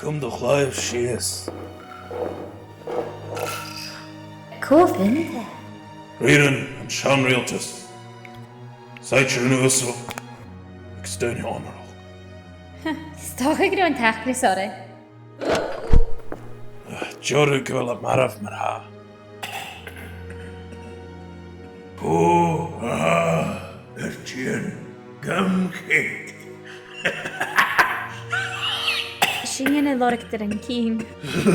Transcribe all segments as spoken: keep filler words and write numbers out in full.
Cùm do chlaidheamh sìos. Cò bh' ann? Rìghrean an seann riaghaltas. Saighdearan uasal agus daoine onarach. 'S dòcha gun robh an t-acras orra. Dìreach gu bheil iad marbh mar-thà. Pò, a, air tighinn gam chèic. Sin an lorg do an cinn.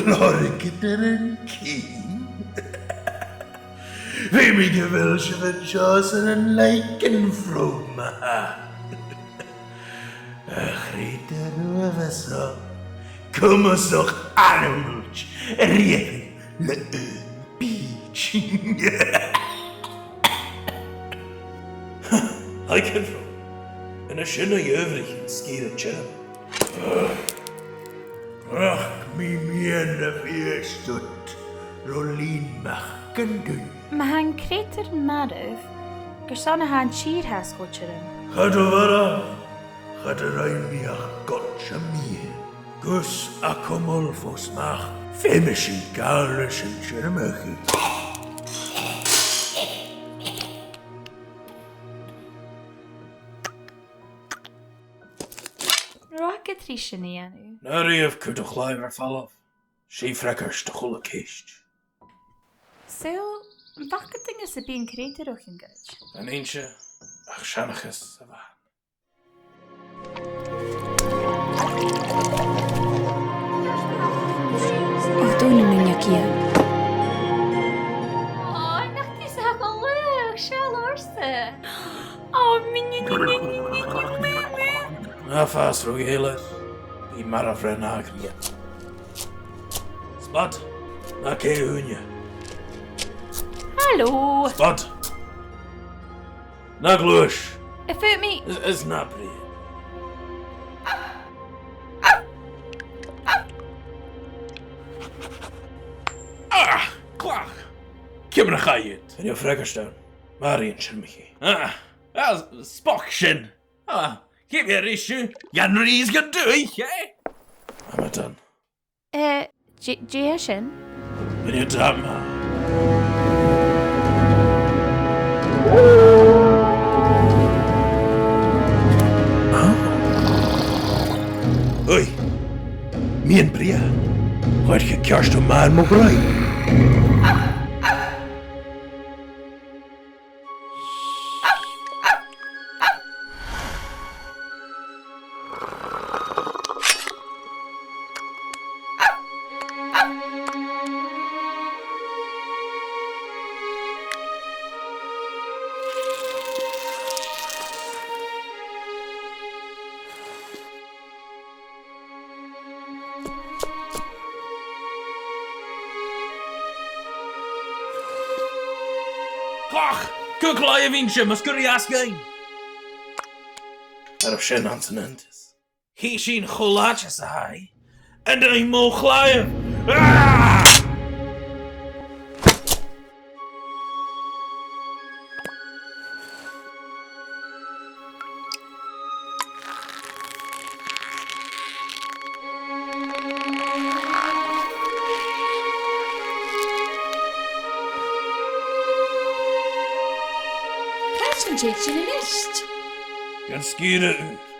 Lorg do an cinn? Bha mi gu bheil sibh an seo san an leicein from, a. A chreutair uabhasach, cumasach, ainmeil, riatanach le aon bhìd. Leicein from. An e sin a dh'adhbhraich an sgìre tioram? Ach, mi miann a bhith a' stad ro linn mac an duine. Ma tha an creutair marbh, carson a tha an tìr fhathast cho tioram? Cha do mharbh, cha do rinn mi ach goid sam bith. Gus a chumail fo smachd, feumaidh sinn gabhail ris an tiormachadh. An robh agad ri sin a dhèanamh? An robh thu a' cur do chlaidheamh air falbh? 'S e freagairt a h-uile ceist. Saoil, am faca duine sam bith an creutair o chionn ghoirid? Chan inns e, ach seanchas a bh' ann. Och, dùin an uinneag dhìot. Ò, nach tusa a tha cho laghach, seall ortsa. Ò, mi, mi, mi. Na fàs ro dhèidheil, bidh marbh ri n-aithghearr. Spud, na cè ùine. Halò. Spud. Na gluais. A fhuair mi. Is, is na brìgh. Ah! Clach! Ciamar a chaidh iad? Chan eil freagairt ann. Màiri an Tiormachaidh. Ah, ah, spoc sin. Ah, cò bha ris thu? Dhan rìs gun dùthaich, eh? Amadan. Eh, dè, dè tha sin? Chan eil dad ma. Ah. Oi. Miann brèagha. Chuir e ceart cho math air mo dhraoidh. Clach! Cò chlaidheamh a bh' innte, mus cuir i às dhuinn! Tha sin anns an aontas. Chì sinn cho làidir 's a tha i. An do rinn mo chlaidheamh? Ah! Càit an tèid sinn a-nis? Gun sgìre ùr.